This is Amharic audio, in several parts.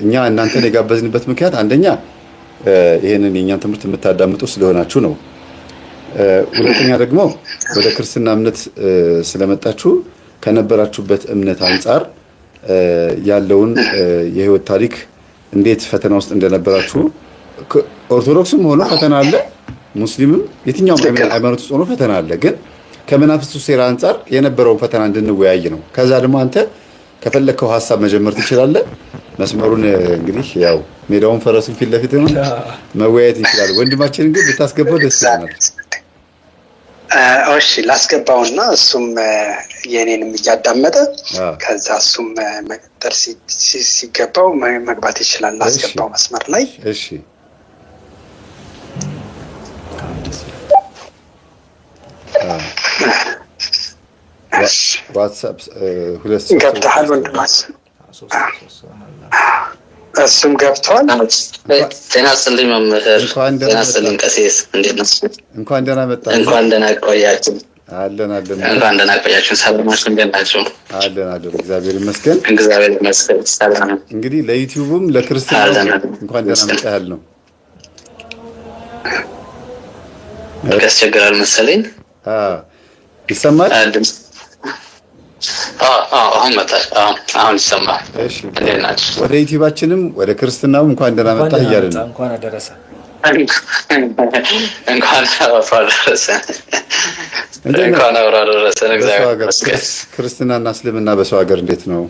እኛ እናንተን የጋበዝንበት ምክንያት አንደኛ ይህንን የእኛን ትምህርት የምታዳምጡ ስለሆናችሁ ነው። ሁለተኛ ደግሞ ወደ ክርስትና እምነት ስለመጣችሁ ከነበራችሁበት እምነት አንጻር ያለውን የህይወት ታሪክ፣ እንዴት ፈተና ውስጥ እንደነበራችሁ። ኦርቶዶክስም ሆኖ ፈተና አለ፣ ሙስሊምም የትኛውም ሃይማኖት ውስጥ ሆኖ ፈተና አለ። ግን ከመናፍስቱ ሴራ አንጻር የነበረውን ፈተና እንድንወያይ ነው። ከዛ ደግሞ አንተ ከፈለግከው ሀሳብ መጀመር ትችላለህ። መስመሩን እንግዲህ ያው ሜዳውን ፈረሱን ፊት ለፊት ነው፣ መወያየት እንችላለን። ወንድማችንን ግን ብታስገባው ደስ ይለናል። እሺ፣ ላስገባውና እሱም የኔንም እያዳመጠ ከዛ እሱም መቀጠል ሲገባው መግባት ይችላል። ላስገባው መስመር ላይ። እሺ። ዋትስአፕ ሁለት ገብተሃል ወንድማችን? እሱም ገብቷል። ጤና ይስጥልኝ መምህር፣ ጤና ይስጥልኝ ቀሲስ፣ እንዴት ነው? እንኳን ደህና መጣህ። እንኳን ደህና ቆያችሁ። አለን አለን። እንኳን ደህና ቆያችሁ። ሰላማችሁ እንዴት ናችሁ? አለን አለን፣ እግዚአብሔር ይመስገን። እግዚአብሔር ይመስገን። ሰላም። እንግዲህ ለዩቲዩብም ለክርስትና እንኳን ደህና መጣህ ያህል ነው። ያስቸግራል መሰለኝ። ይሰማል? ድምፅ አሁን መጣ። አሁን ይሰማል። እሺ፣ ወደ ዩቲዩባችንም ወደ ክርስትናውም እንኳን ደህና መጣህ እያልን ነው። እንኳን አደረሰ። እንኳን አብሮ አደረሰን። እንኳን አብሮ አደረሰን። እግዚአብሔር ይመስገን። ክርስትናና እስልምና በሰው ሀገር እንዴት ነው?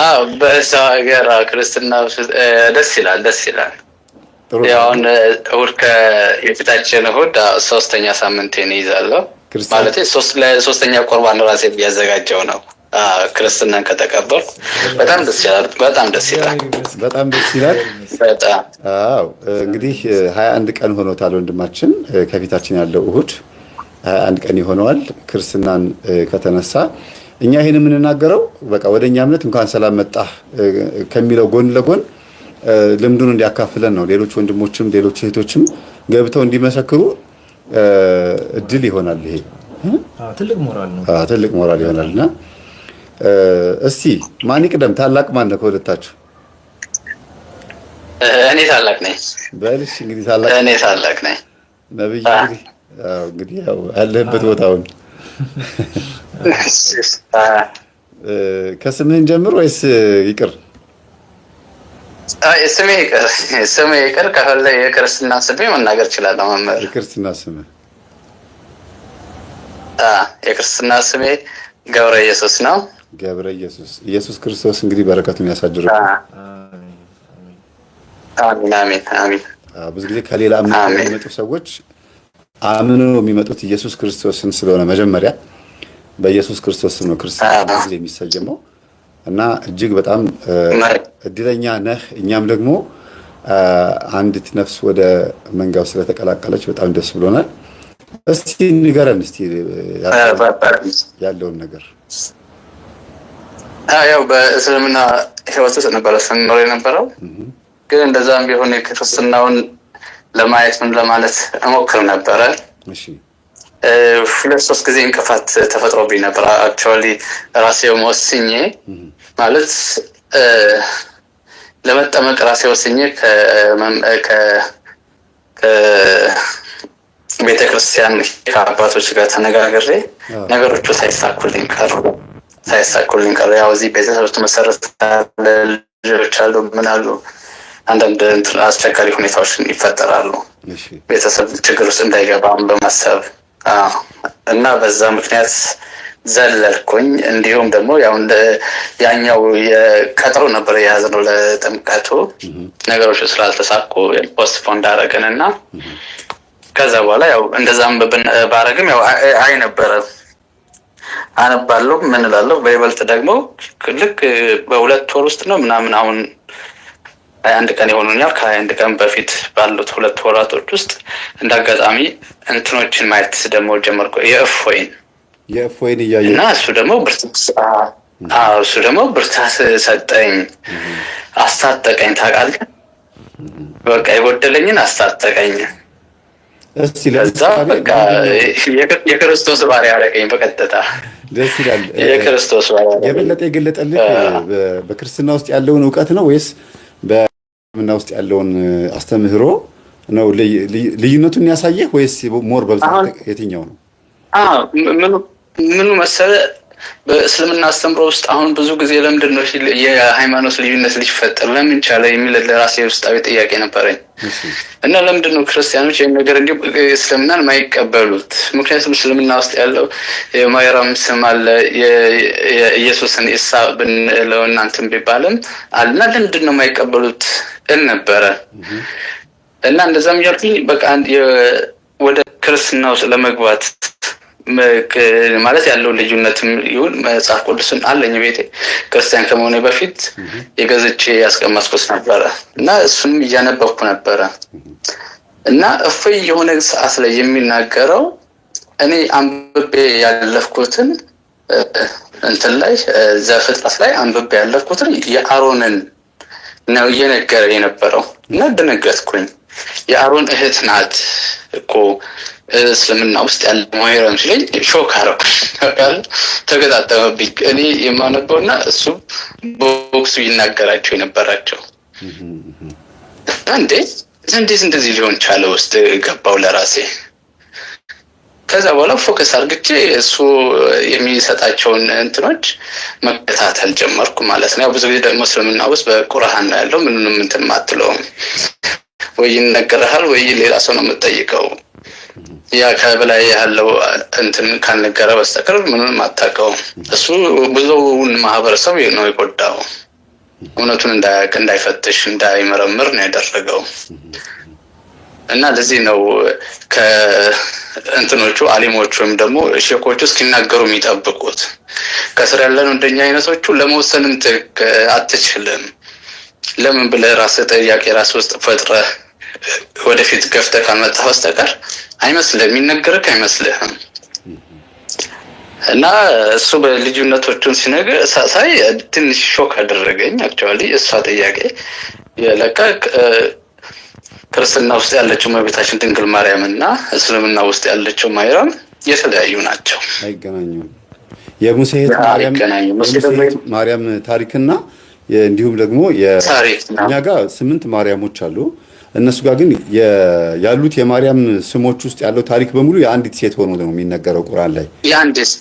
አዎ፣ በሰው ሀገር ክርስትና ደስ ይላል፣ ደስ ይላል። ያው አሁን እሑድ የፊታችን እሑድ ሶስተኛ ሳምንቴን እይዛለሁ። ማለት ለሶስተኛ ቁርባን ራሴ እያዘጋጀው ነው። ክርስትናን ከተቀበልኩ በጣም ደስ ይላል። በጣም ደስ ይላል። በጣም ደስ ይላል። በጣም። አዎ፣ እንግዲህ 21 ቀን ሆኖታል ወንድማችን። ከፊታችን ያለው እሑድ 21 ቀን ይሆነዋል ክርስትናን ከተነሳ። እኛ ይህን የምንናገረው በቃ ወደ እኛ እምነት እንኳን ሰላም መጣህ ከሚለው ጎን ለጎን ልምዱን እንዲያካፍለን ነው። ሌሎች ወንድሞችም ሌሎች እህቶችም ገብተው እንዲመሰክሩ እድል ይሆናል። ይሄ ትልቅ ሞራል ነው። ትልቅ ሞራል ይሆናል። እና እስቲ ማን ይቅደም? ታላቅ ማን ነው ከሁለታችሁ? እኔ ታላቅ ነኝ። በልሽ እንግዲህ ታላቅ። እኔ ታላቅ ነኝ። ነብይ እንግዲህ ያው ያለህበት ቦታውን ከስምህን ጀምር ወይስ ይቅር? ስሜ ይቅር፣ ስሜ ይቅር። ከፈለ የክርስትና ስሜ መናገር እችላለሁ መምህር። የክርስትና ስምህ? የክርስትና ስሜ ገብረ ኢየሱስ ነው። ገብረ ኢየሱስ። ኢየሱስ ክርስቶስ እንግዲህ በረከቱን ያሳድር። አሚን አሚን አሚን። ብዙ ጊዜ ከሌላ እምነት የሚመጡ ሰዎች አምነው የሚመጡት ኢየሱስ ክርስቶስን ስለሆነ መጀመሪያ በኢየሱስ ክርስቶስ ስም ነው ክርስትና ጊዜ የሚሰየመው እና እጅግ በጣም እድለኛ ነህ። እኛም ደግሞ አንዲት ነፍስ ወደ መንጋው ስለተቀላቀለች በጣም ደስ ብሎናል። እስቲ ንገረን እስቲ ያለውን ነገር። ያው በእስልምና ሕይወት ውስጥ ነበረ ስንኖር የነበረው፣ ግን እንደዛም ቢሆን የክርስትናውን ለማየት ምን ለማለት እሞክር ነበረ። ሁለት ሶስት ጊዜ እንቅፋት ተፈጥሮብኝ ነበር። Actually ራሴ ወስኜ፣ ማለት ለመጠመቅ ራሴ ወስኜ ከቤተ ክርስቲያን ከአባቶች ጋር ተነጋግሬ ነገሮቹ ሳይሳኩልኝ ቀሩ። ሳይሳኩልኝ ቀሩ። ያው እዚህ ቤተሰብ መሰረት፣ ልጆች አሉ፣ ምን አሉ፣ አንዳንድ አስቸጋሪ ሁኔታዎች ይፈጠራሉ። ቤተሰብ ችግር ውስጥ እንዳይገባም በማሰብ እና በዛ ምክንያት ዘለልኩኝ። እንዲሁም ደግሞ ያው ያኛው ቀጠሮ ነበር የያዝነው ለጥምቀቱ፣ ነገሮች ስላልተሳኩ postpone እንዳደረግን እና ከዛ በኋላ ያው እንደዛም ባረግም ያው አይ ነበረ፣ አነባለሁ፣ ምን እላለሁ። በይበልጥ ደግሞ ልክ በ2 ወር ውስጥ ነው ምናምን፣ አሁን 21 ቀን የሆኑኛል። ከ21 ቀን በፊት ባሉት 2 ወራቶች ውስጥ እንደ አጋጣሚ እንትኖችን ማየት ደግሞ ጀመርኩ፣ የእፎይን። የእፎይን እያየ እና እሱ ደግሞ ብርታት ሰጠኝ፣ አስታጠቀኝ። ታውቃለህ፣ በቃ የጎደለኝን አስታጠቀኝ። እስቲ ከዛ ለምሳሌ በቃ ምንድነው የክርስቶስ ባሪያ አደረገኝ በቀጥታ። ደስ ይላል። የክርስቶስ ባሪያ አደረገኝ። የበለጠ የገለጠልህ በክርስትና ውስጥ ያለውን እውቀት ነው ወይስ በእስልምና ውስጥ ያለውን አስተምህሮ ነው? ልዩነቱን ያሳየህ ወይስ more በብዛት አሁን የትኛው ነው? ምኑ ምኑ መሰለ፣ በእስልምና አስተምሮ ውስጥ አሁን ብዙ ጊዜ ለምንድን ነው የሃይማኖት ልዩነት ሊፈጠር ለምን ቻለ የሚል ለራሴ ውስጣዊ ጥያቄ ነበረኝ። እሺ እና ለምንድን ነው ክርስቲያኖች ይህን ነገር እንዲሁ እስልምናን ማይቀበሉት? ምክንያቱም እስልምና ውስጥ ያለው የማርያም ስም አለ፣ የኢየሱስን ኢሳ ብንለው እናንትን ቢባልም አለና ለምንድን ነው የማይቀበሉት እል ነበረ። እና እንደዛም እያልኩኝ በቃ ወደ ክርስትና ውስጥ ለመግባት ማለት ያለው ልዩነትም ይሁን መጽሐፍ ቅዱስን አለኝ ቤቴ፣ ክርስቲያን ከመሆኔ በፊት የገዝቼ ያስቀመጥኩት ነበረ እና እሱንም እያነበብኩ ነበረ። እና እፎይ የሆነ ሰዓት ላይ የሚናገረው እኔ አንብቤ ያለፍኩትን እንትን ላይ ዘፍጥረት ላይ አንብቤ ያለፍኩትን የአሮንን ነው እየነገረ የነበረው እና ደነገጥኩኝ። የአሮን እህት ናት እኮ እስልምና ውስጥ ያለ ማርያም ሲለኝ shock አደረኩ። ተገጣጠመብኝ። እኔ የማነበው እና እሱ በወቅቱ ይናገራቸው የነበራቸው። እንዴ እንዴት እንደዚህ ሊሆን ቻለ ውስጥ ገባው ለራሴ። ከዛ በኋላ focus አርግቼ እሱ የሚሰጣቸውን እንትኖች መከታተል ጀመርኩ ማለት ነው። ያው ብዙ ጊዜ ደግሞ እስልምና ውስጥ በቁርአን ነው ያለው። ምንም እንትን አትለውም፣ ወይ ይነገርሃል ወይ ሌላ ሰው ነው የምትጠይቀው። ያ ከበላይ ያለው እንትን ካልነገረ በስተቀር ምንም አታውቀውም። እሱ ብዙውን ማህበረሰብ ነው የጎዳው። እውነቱን እንዳያውቅ፣ እንዳይፈትሽ፣ እንዳይመረምር ነው ያደረገው። እና ለዚህ ነው ከእንትኖቹ አሊሞቹ ወይም ደግሞ ሼኮቹ እስኪናገሩ የሚጠብቁት። ከስር ያለነው እንደኛ አይነቶቹ ለመወሰንም አትችልም። ለምን ብለህ ራስህ ጥያቄ ራስህ ውስጥ ፈጥረህ ወደፊት ገፍተህ ካልመጣህ በስተቀር አይመስልህም፣ የሚነገርህ አይመስልህም። እና እሱ በልዩነቶቹን ሲነግር ሳይ ትንሽ shock አደረገኝ። Actually እሷ ጥያቄ የለካ ክርስትና ውስጥ ያለችው እመቤታችን ድንግል ማርያም እና እስልምና ውስጥ ያለችው ማርያም የተለያዩ ናቸው። አይገናኙም። የሙሴ እህት ማርያም አይገናኙም። የሙሴ እህት ማርያም ታሪክና እንዲሁም ደግሞ ታሪክ ነው። እኛ ጋር 8 ማርያሞች አሉ። እነሱ ጋር ግን ያሉት የማርያም ስሞች ውስጥ ያለው ታሪክ በሙሉ የአንዲት ሴት ሆኖ ነው የሚነገረው ቁርአን ላይ። የአንዲት፣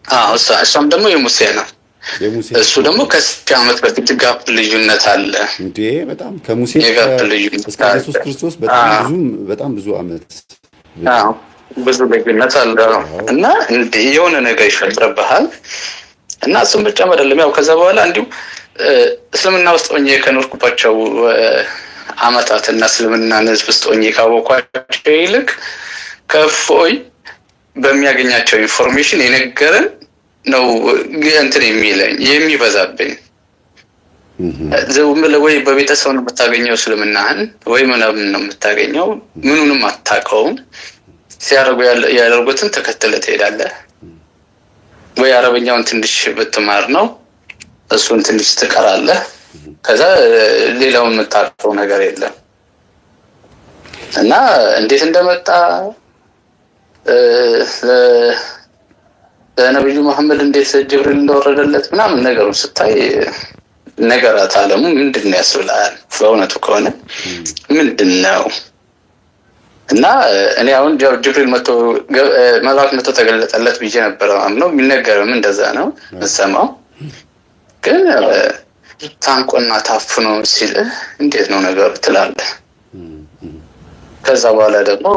አዎ፣ እሷም ደግሞ የሙሴ ነው። የሙሴ እሱ ደግሞ ከሺህ ዓመት በፊት gap ልዩነት አለ። እንዴ በጣም ከሙሴ የ gap ልዩነት እስከ ኢየሱስ አለ። ክርስቶስ በጣም ብዙ በጣም ብዙ ዓመት። አዎ፣ ብዙ ልዩነት አለ እና እንደ የሆነ ነገር ይፈጥርብሃል። እና እሱም ብቻም አይደለም፣ ያው ከዛ በኋላ እንዲሁ እስልምና ውስጥ ሆኜ ከኖርኩባቸው ዓመታት እና እስልምናን ህዝብ ውስጥ ሆኜ ካወኳቸው ይልቅ ከእፎይ በሚያገኛቸው information የነገረን ነው እንትን የሚለኝ የሚበዛብኝ። ዝም ብለህ ወይ በቤተሰብ ነው የምታገኘው እስልምናህን ወይ ምናምን ነው የምታገኘው፣ ምኑንም አታውቀውም። ሲያደርጉ ያደርጉትን ተከትለህ ትሄዳለህ። ወይ አረበኛውን ትንሽ ብትማር ነው፣ እሱን ትንሽ ትቀራለህ። ከዛ ሌላውን የምታውቀው ነገር የለም። እና እንዴት እንደመጣ ለነብዩ መሐመድ እንዴት ጅብሪል እንደወረደለት ምናምን ነገሩን ስታይ ነገራት አለሙ ምንድን ነው ያስብላል። በእውነቱ ከሆነ ምንድን ነው? እና እኔ አሁን ያው ጅብሪል መጥቶ መልአክ መጥቶ ተገለጠለት ብዬ ነበረ ማምነው፣ የሚነገርም እንደዛ ነው የምሰማው። ግን ታንቆና ታፍኖ ሲል እንዴት ነው ነገሩ ትላለህ። ከዛ በኋላ ደግሞ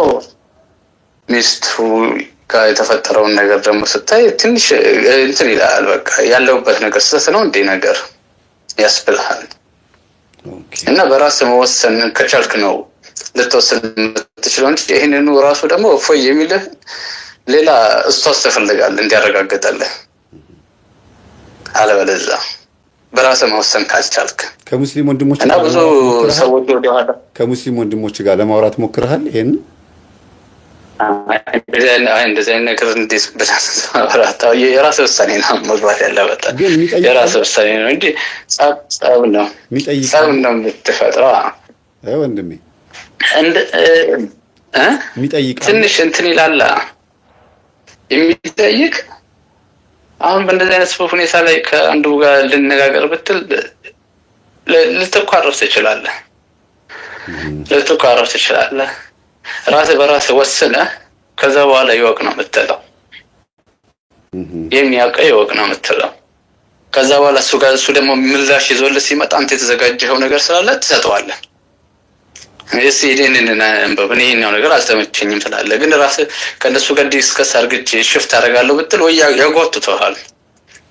ሚስቱ ጋር የተፈጠረውን ነገር ደግሞ ስታይ ትንሽ እንትን ይላል። በቃ ያለውበት ነገር ስህተት ነው እንዴ ነገር ያስብልሃል። እና በራስ መወሰን ከቻልክ ነው ልትወስን የምትችለው እንጂ ይህንኑ ራሱ ደግሞ እፎይ የሚልህ ሌላ ኡስታዝ ትፈልጋለህ እንዲያረጋግጠልህ። አለበለዚያ በራስህ መወሰን ካልቻልክ ከሙስሊም ወንድሞች እና ጋር ብዙ ለማውራት ሞክረሃል? ሰዎች ወደኋላ ከሙስሊም ወንድሞች ጋር ለማውራት ሞክረሃል? ይሄን እንደዚህ አይነት ነገር እንዴት ብለህ ማውራት? የራስህ ውሳኔ ነው መግባት ያለበት። ግን የሚጠይቅ የራስህ ውሳኔ ነው እንጂ ጸብ ነው የሚጠይቅ ጸብ ነው የምትፈጥረው። አይ ወንድሜ የሚጠይቅ ትንሽ እንትን ይላል የሚጠይቅ። አሁን በእንደዚህ አይነት ሁኔታ ላይ ከአንዱ ጋር ልነጋገር ብትል ልትኳረፍ ትችላለህ፣ ልትኳረፍ ትችላለህ። ራስህ በራስህ ወስነህ ከዛ በኋላ ይወቅ ነው የምትለው፣ የሚያውቀው ይወቅ ነው የምትለው። ከዛ በኋላ እሱ ጋር እሱ ደግሞ ምላሽ ይዞልህ ሲመጣ አንተ የተዘጋጀኸው ነገር ስላለ ትሰጠዋለህ። እስኪ ይሄንን አንብብ፣ እኔ ይሄኛው ነገር አልተመቸኝም ትላለህ። ግን ራስህ ከእነሱ ጋር discuss አድርግቼ shift አደርጋለሁ ብትል ወይ ያጓትተሃል፣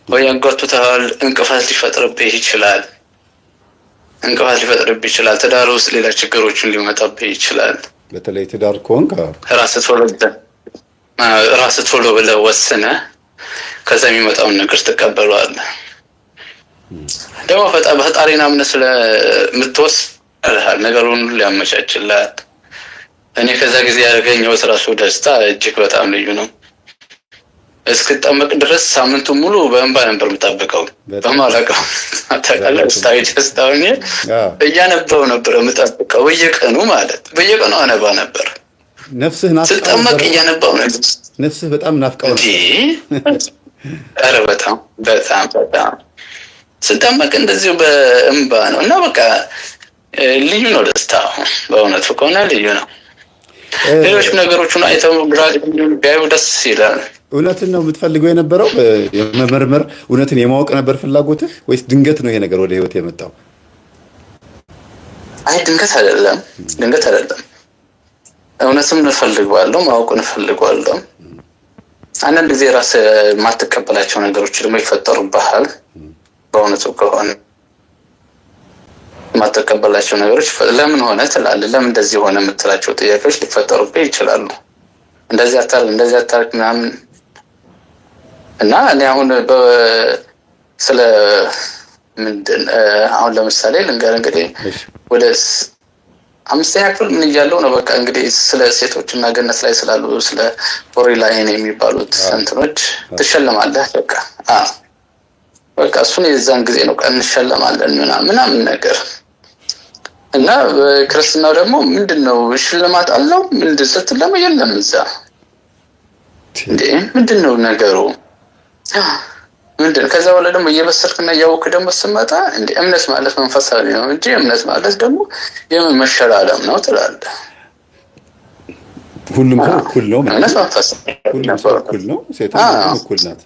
ወይ ያጓትተሃል። እንቅፋት ሊፈጥርብህ ይችላል። እንቅፋት ሊፈጥርብህ ይችላል። ትዳር ውስጥ ሌላ ችግሮችን ሊመጣብህ ይችላል። በተለይ ትዳር ከሆንክ ራስህ ቶሎ ብለህ ወስነህ ከዛ የሚመጣውን ነገር ትቀበለዋለህ። ደግሞ ፈጣሪን አምነህ ስለምትወስድ ነገሩን ሁሉ ያመቻችልሃል። እኔ ከዛ ጊዜ ያገኘሁት ራሱ ደስታ እጅግ በጣም ልዩ ነው። እስክጠመቅ ድረስ ሳምንቱ ሙሉ በእንባ ነበር የምጠብቀው። በማላውቀው ታውቃለህ፣ ውስጣዊ ደስታ ሆኜ እያነበው ነበር የምጠብቀው በየቀኑ ማለት በየቀኑ አነባ ነበር። ነፍስህ ስጠመቅ እያነባው ነበር። ነፍስህ በጣም ናፍቀው ነበር። ኧረ በጣም በጣም በጣም ስጠመቅ እንደዚሁ በእንባ ነው እና በቃ ልዩ ነው ደስታ። በእውነቱ ከሆነ ልዩ ነው። ሌሎች ነገሮችን አይተው ግራ ቢያዩ ደስ ይላል። እውነትን ነው የምትፈልገው የነበረው? የመመርመር እውነትን የማወቅ ነበር ፍላጎትህ ወይስ ድንገት ነው ይሄ ነገር ወደ ህይወት የመጣው? አይ ድንገት አይደለም፣ ድንገት አይደለም። እውነትም እንፈልገዋለሁ፣ ማወቅ እንፈልገዋለሁ። አንዳንድ ጊዜ ራስ የማትቀበላቸው ነገሮች ደግሞ ይፈጠሩብሃል። በእውነቱ ከሆነ የማትቀበላቸው ነገሮች ለምን ሆነ ትላለህ። ለምን እንደዚህ ሆነ የምትላቸው ጥያቄዎች ሊፈጠሩብህ ይችላሉ። እንደዚህ አታርግ፣ እንደዚህ አታርግ ምናምን እና እኔ አሁን ስለ ምንድን አሁን ለምሳሌ ልንገር እንግዲህ ወደ 5ኛ ክፍል ምን እያለው ነው በቃ እንግዲህ ስለ ሴቶች እና ገነት ላይ ስላሉ ስለ ሆሪ ላይን የሚባሉት እንትኖች ትሸለማለህ። በቃ በቃ እሱን የዛን ጊዜ ነው ቀን እንሸለማለን ምናምን ነገር እና ክርስትናው ደግሞ ምንድነው ሽልማት አለው ምንድን ስትል ደግሞ የለም እዛ እንዴ ምንድነው ነገሩ ምንድነው? ከዛ በኋላ ደግሞ እየበሰልክና እያወቅህ ደግሞ ስትመጣ እንዴ እምነት ማለት መንፈሳዊ ነው እንጂ እምነት ማለት ደግሞ የምን መሸላለም ነው ትላለህ። ሁሉም ሰው እኩል ነው። እምነት መንፈሳዊ ሁሉም ሰው እኩል ነው። ሴቷም እኩል ናት።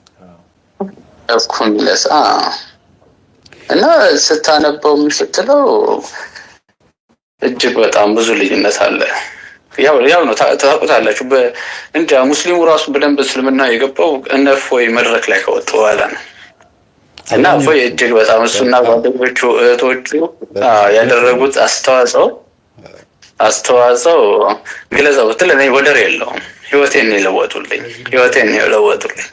እኩል እና ስታነበው ምን ስትለው እጅግ በጣም ብዙ ልዩነት አለ። ያው ነው ታውቁታላችሁ። እንጃ ሙስሊሙ ራሱ በደንብ እስልምና የገባው እነ እፎይ መድረክ ላይ ከወጡ በኋላ ነው። እና እፎይ እጅግ በጣም እሱና ጓደኞቹ እህቶቹ ያደረጉት አስተዋጽኦ ግለጸው ብትል እኔ ወደር የለውም። ህይወቴን የለወጡልኝ ህይወቴን የለወጡልኝ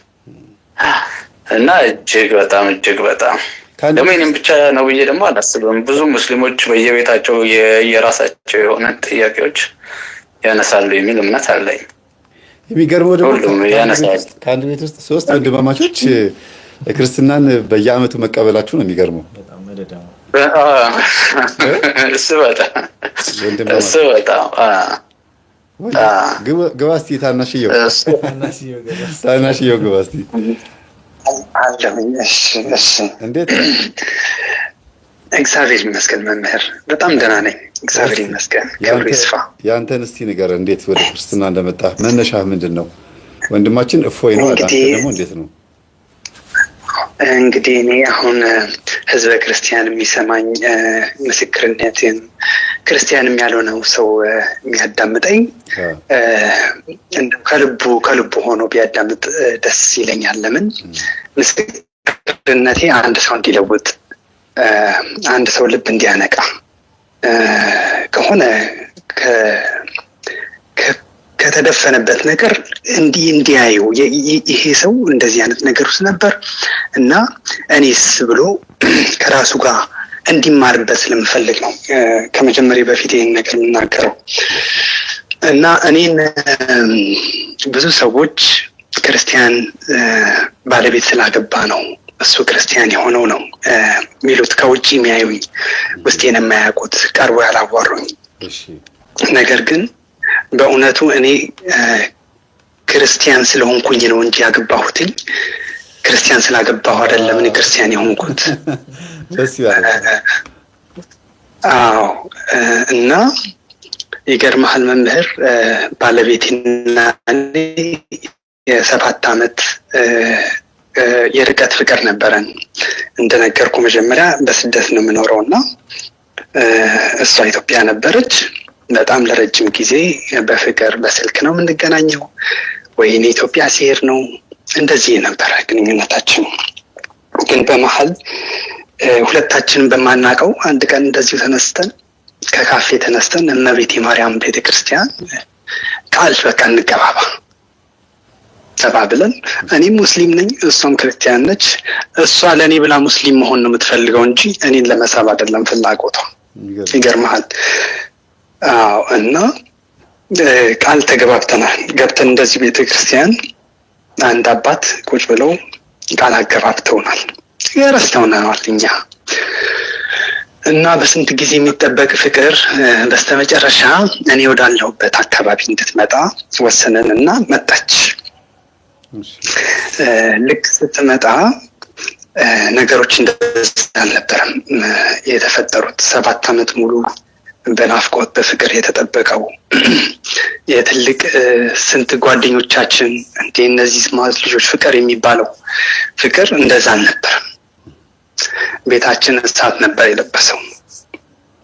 እና እጅግ በጣም እጅግ በጣም ደግሞ እኔም ብቻ ነው ብዬ ደግሞ አላስብም። ብዙ ሙስሊሞች በየቤታቸው የራሳቸው የሆነ ጥያቄዎች ያነሳሉ የሚል እምነት አለኝ። የሚገርመው ደግሞ ከአንድ ቤት ውስጥ 3 ወንድማማቾች ክርስትናን በየአመቱ መቀበላችሁ ነው የሚገርመው። እሱ በጣም ግባ እስኪ ታናሽየው ታናሽየው ግባ እስኪ። አለሁኝ። እሺ እሺ። እንዴት? እግዚአብሔር ይመስገን መምህር፣ በጣም ደህና ነኝ። እግዚአብሔር ይመስገን፣ ክብሩ ይስፋ። ያንተን እስቲ ንገረን፣ እንዴት ወደ ክርስትና እንደመጣ መነሻህ ምንድን ነው? ወንድማችን እፎይ ነው፣ አንተ ደግሞ እንዴት ነው? እንግዲህ እኔ አሁን ህዝበ ክርስቲያን የሚሰማኝ ምስክርነትን ክርስቲያንም ያልሆነው ሰው የሚያዳምጠኝ ከልቡ ከልቡ ሆኖ ቢያዳምጥ ደስ ይለኛል። ለምን ምስክርነቴ አንድ ሰው እንዲለውጥ፣ አንድ ሰው ልብ እንዲያነቃ ከሆነ ከተደፈነበት ነገር እንዲያዩ ይሄ ሰው እንደዚህ አይነት ነገር ውስጥ ነበር እና እኔስ ብሎ ከራሱ ጋር እንዲማርበት ስለምፈልግ ነው ከመጀመሪያ በፊት ይሄን ነገር የምናገረው። እና እኔን ብዙ ሰዎች ክርስቲያን ባለቤት ስላገባ ነው እሱ ክርስቲያን የሆነው ነው የሚሉት፣ ከውጭ የሚያዩኝ ውስጤን የማያውቁት ቀርቦ ያላዋሩኝ። ነገር ግን በእውነቱ እኔ ክርስቲያን ስለሆንኩኝ ነው እንጂ ያገባሁትኝ ክርስቲያን ስላገባሁ አይደለም እኔ ክርስቲያን የሆንኩት። አዎ። እና ይገርምሃል መምህር፣ ባለቤቴና እኔ የ7 ዓመት የርቀት ፍቅር ነበረን። እንደነገርኩ መጀመሪያ በስደት ነው የምኖረው እና እሷ ኢትዮጵያ ነበረች። በጣም ለረጅም ጊዜ በፍቅር በስልክ ነው የምንገናኘው፣ ወይ እኔ ኢትዮጵያ ሲሄድ ነው፣ እንደዚህ ነበረ ግንኙነታችን። ግን በመሀል ሁለታችንን በማናውቀው አንድ ቀን እንደዚሁ ተነስተን ከካፌ ተነስተን እመቤቴ ማርያም ቤተክርስቲያን ቃል በቃ እንገባባ ተባብለን፣ እኔም ሙስሊም ነኝ፣ እሷም ክርስቲያን ነች። እሷ ለእኔ ብላ ሙስሊም መሆን ነው የምትፈልገው እንጂ እኔን ለመሳብ አይደለም ፍላጎቷ። ይገርመሃል። አዎ። እና ቃል ተገባብተናል። ገብተን እንደዚህ ቤተክርስቲያን አንድ አባት ቁጭ ብለው ቃል አገባብተውናል። ረስተውናል እኛ። እና በስንት ጊዜ የሚጠበቅ ፍቅር በስተመጨረሻ እኔ ወዳለሁበት አካባቢ እንድትመጣ ወሰንን እና መጣች። ልክ ስትመጣ ነገሮች እንደዛ አልነበረም የተፈጠሩት። 7 ዓመት ሙሉ በናፍቆት በፍቅር የተጠበቀው የትልቅ ስንት ጓደኞቻችን እንዴ እነዚህ ማለት ልጆች ፍቅር የሚባለው ፍቅር እንደዛ አልነበረም። ቤታችን እሳት ነበር የለበሰው።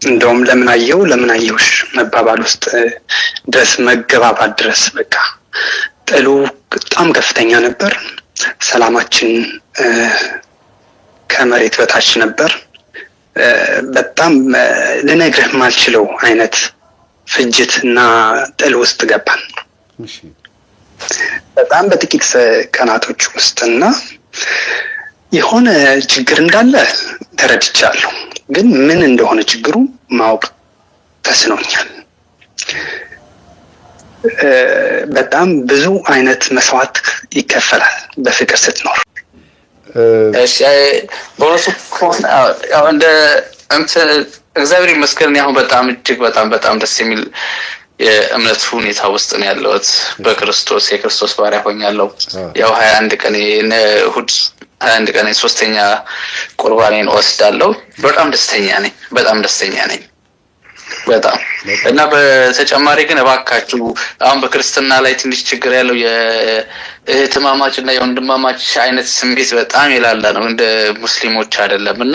እንደውም ለምን አየው ለምን አየሁሽ መባባል ውስጥ ድረስ መገባባት ድረስ በቃ ጥሉ በጣም ከፍተኛ ነበር። ሰላማችን ከመሬት በታች ነበር። በጣም ልነግርህ የማልችለው አይነት ፍጅት እና ጥል ውስጥ ገባን። በጣም በጥቂት ቀናቶች ውስጥ። እና የሆነ ችግር እንዳለ ተረድቻለሁ፣ ግን ምን እንደሆነ ችግሩ ማወቅ ተስኖኛል። በጣም ብዙ አይነት መስዋዕት ይከፈላል በፍቅር ስትኖር። በእውነቱ እንደ እግዚአብሔር ይመስገን አሁን በጣም እጅግ በጣም በጣም ደስ የሚል የእምነት ሁኔታ ውስጥ ነው ያለሁት። በክርስቶስ የክርስቶስ ባሪያ ሆኛለሁ። ያው 21 ቀን እሑድ 21 ቀን ሶስተኛ ቁርባኔን እወስዳለሁ። በጣም ደስተኛ ነኝ። በጣም ደስተኛ ነኝ። በጣም። እና በተጨማሪ ግን እባካችሁ አሁን በክርስትና ላይ ትንሽ ችግር ያለው የእህትማማች እና የወንድማማች አይነት ስሜት በጣም የላላ ነው፣ እንደ ሙስሊሞች አይደለም። እና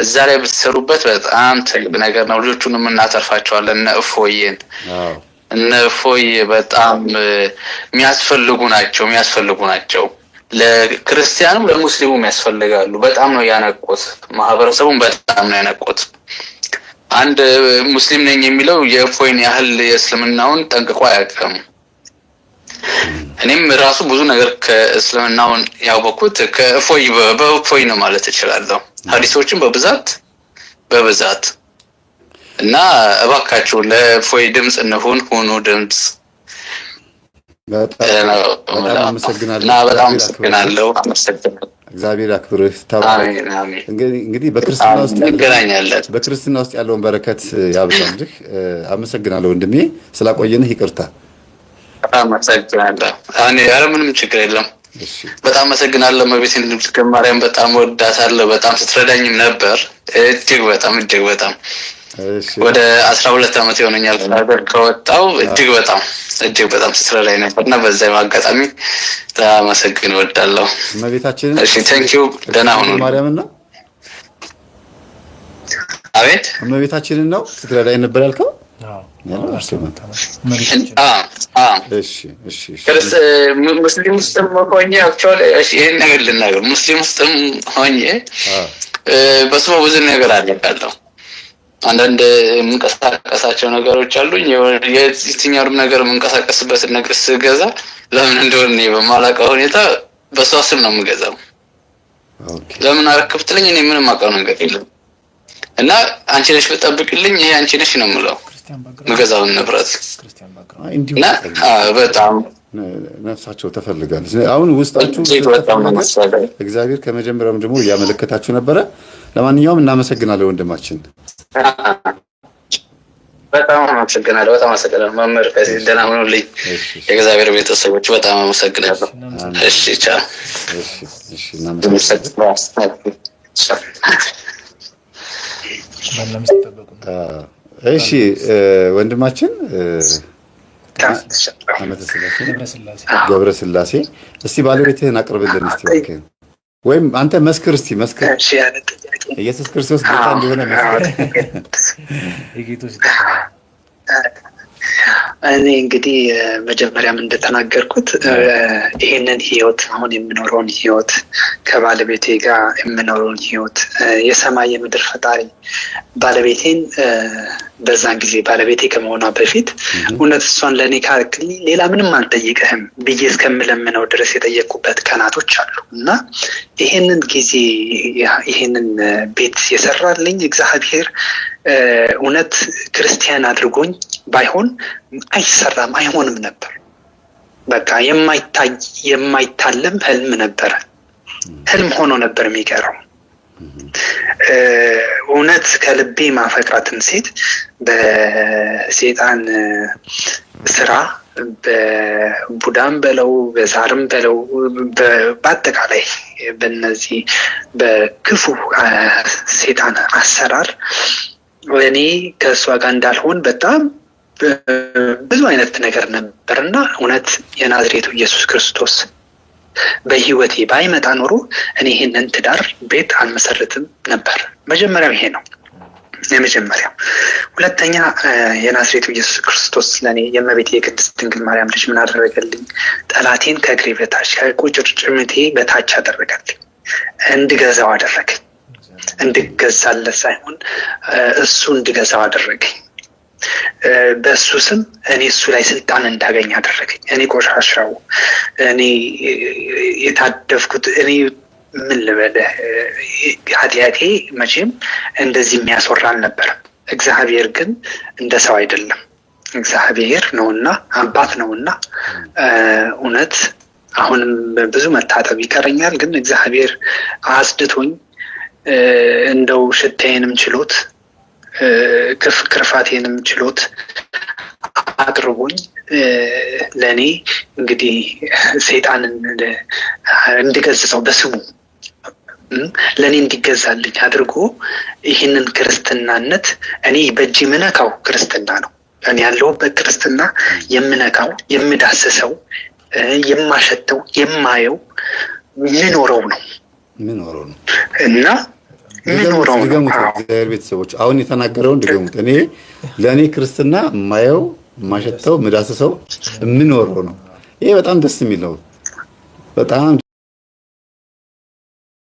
እዛ ላይ ብትሰሩበት በጣም ትልቅ ነገር ነው። ልጆቹንም እናተርፋቸዋለን። እነ እፎይን፣ እነ እፎይ በጣም የሚያስፈልጉ ናቸው፣ የሚያስፈልጉ ናቸው። ለክርስቲያኑም ለሙስሊሙም ያስፈልጋሉ። በጣም ነው ያነቁት፣ ማህበረሰቡን በጣም ነው ያነቁት። አንድ ሙስሊም ነኝ የሚለው የእፎይን ያህል የእስልምናውን ጠንቅቆ አያውቅም። እኔም ራሱ ብዙ ነገር ከእስልምናውን ያወቅኩት ከእፎይ በእፎይ ነው ማለት እችላለሁ። ሀዲሶችን በብዛት በብዛት። እና እባካችሁ ለእፎይ ድምፅ እንሁን፣ ሁኑ ድምፅ። በጣም አመሰግናለሁ። እና በጣም አመሰግናለሁ። አመሰግናለሁ። እግዚአብሔር ያክብርህ። ተባረክ። እንግዲህ በክርስትና ውስጥ እንገናኛለን። በክርስትና ውስጥ ያለውን በረከት ያብዛልህ። አመሰግናለሁ ወንድሜ፣ ስላቆየንህ ይቅርታ። አመሰግናለሁ። እኔ ኧረ ምንም ችግር የለም። በጣም አመሰግናለሁ። እመቤቴን ድንግል ማርያም በጣም ወዳታለሁ። በጣም ስትረዳኝም ነበር። እጅግ በጣም እጅግ በጣም ወደ 12 ዓመት ይሆነኛል ከሀገር ከወጣሁ። እጅግ በጣም እጅግ በጣም ስትረዳኝ ነበር እና በዛ አጋጣሚ ላመሰግን እወዳለሁ። እመቤታችንን እሺ፣ thank you። ደህና ሁኑ። ማርያምን ነው? አቤት። እመቤታችንን ነው ስትረዳኝ ነበር ያልከው? እሺ። ሙስሊም ውስጥም ሆኜ actually ይሄን ነገር ልናገር፣ ሙስሊም ውስጥም ሆኜ በስመ ብዙ ነገር አደርጋለሁ። አንዳንድ የምንቀሳቀሳቸው ነገሮች አሉኝ። የትኛውንም ነገር የምንቀሳቀስበትን ነገር ስገዛ ለምን እንደሆነ እኔ በማላውቀው ሁኔታ በሷ ስም ነው የምገዛው። ለምን አረክ ብትለኝ እኔ ምንም አውቀው ነገር የለም። እና አንቺ ነሽ ብጠብቅልኝ ይሄ አንቺ ነሽ ነው የምለው የምገዛውን ንብረት። እና በጣም ነፍሳቸው ተፈልጋለች። አሁን ውስጣችሁ እግዚአብሔር ከመጀመሪያውም ደግሞ እያመለከታችሁ ነበረ። ለማንኛውም እናመሰግናለን ወንድማችን። በጣም አመሰግናለሁ። በጣም አመሰግናለሁ መምህር። ከዚህ ደህና ሁኑልኝ። የእግዚአብሔር ቤተሰቦች በጣም አመሰግናለሁ። እሺ፣ ቻው። እሺ፣ እናመሰግናለን። እሺ ወንድማችን ገብረ ስላሴ፣ እስቲ ባለቤትህን አቅርብልን እስቲ እባክህን፣ ወይም አንተ መስክር እስቲ መስክር፣ ኢየሱስ ክርስቶስ ጌታ እንደሆነ መስክር። እኔ እንግዲህ መጀመሪያም እንደተናገርኩት ይሄንን ህይወት፣ አሁን የምኖረውን ህይወት፣ ከባለቤቴ ጋር የምኖረውን ህይወት፣ የሰማይ የምድር ፈጣሪ ባለቤቴን በዛን ጊዜ ባለቤቴ ከመሆኗ በፊት እውነት እሷን ለእኔ ካልክልኝ ሌላ ምንም አልጠይቅህም ብዬ እስከምለምነው ድረስ የጠየቅኩበት ቀናቶች አሉ። እና ይሄንን ጊዜ፣ ይሄንን ቤት የሰራልኝ እግዚአብሔር እውነት ክርስቲያን አድርጎኝ ባይሆን አይሰራም፣ አይሆንም ነበር። በቃ የማይታይ የማይታለም ህልም ነበረ። ህልም ሆኖ ነበር የሚቀረው። እውነት ከልቤ ማፈቅራትን ሴት በሴጣን ስራ፣ በቡዳም በለው በዛርም በለው፣ በአጠቃላይ በነዚህ በክፉ ሴጣን አሰራር እኔ ከእሷ ጋር እንዳልሆን በጣም ብዙ አይነት ነገር ነበር። እና እውነት የናዝሬቱ ኢየሱስ ክርስቶስ በህይወቴ ባይመጣ ኖሮ እኔ ይህንን ትዳር ቤት አልመሰርትም ነበር። መጀመሪያው ይሄ ነው የመጀመሪያው። ሁለተኛ፣ የናዝሬቱ ኢየሱስ ክርስቶስ ለእኔ የእመቤቴ የቅድስት ድንግል ማርያም ልጅ ምን አደረገልኝ? ጠላቴን ከእግሬ በታች፣ ከቁርጭምጭሚቴ በታች አደረገልኝ። እንድገዛው አደረገኝ። እንድገዛለት ሳይሆን እሱ እንድገዛው አደረገኝ። በእሱ ስም እኔ እሱ ላይ ስልጣን እንዳገኝ አደረገኝ። እኔ ቆሻሻው፣ እኔ የታደፍኩት፣ እኔ ምን ልበልህ፣ ኃጢአቴ መቼም እንደዚህ የሚያስወራ አልነበረም። እግዚአብሔር ግን እንደ ሰው አይደለም። እግዚአብሔር ነውና፣ አባት ነውና፣ እውነት አሁንም ብዙ መታጠብ ይቀረኛል። ግን እግዚአብሔር አጽድቶኝ፣ እንደው ሽታዬንም ችሎት፣ ክርፋቴንም ችሎት አቅርቦኝ፣ ለእኔ እንግዲህ ሰይጣንን እንድገስጸው፣ በስሙ ለእኔ እንዲገዛልኝ አድርጎ ይህንን ክርስትናነት፣ እኔ በእጅ የምነካው ክርስትና ነው። እኔ ያለሁበት ክርስትና የምነካው፣ የምዳስሰው፣ የማሸተው፣ የማየው፣ ምኖረው ነው። ምኖረው ነው። እና ምኖረው ነው። ድገሙት፣ እግዚአብሔር ቤተሰቦች፣ አሁን የተናገረውን ድገሙት። እኔ ለእኔ ክርስትና የማየው፣ የማሸተው፣ የምዳስሰው፣ የምኖረው ነው። ይሄ በጣም ደስ የሚል ነው። በጣም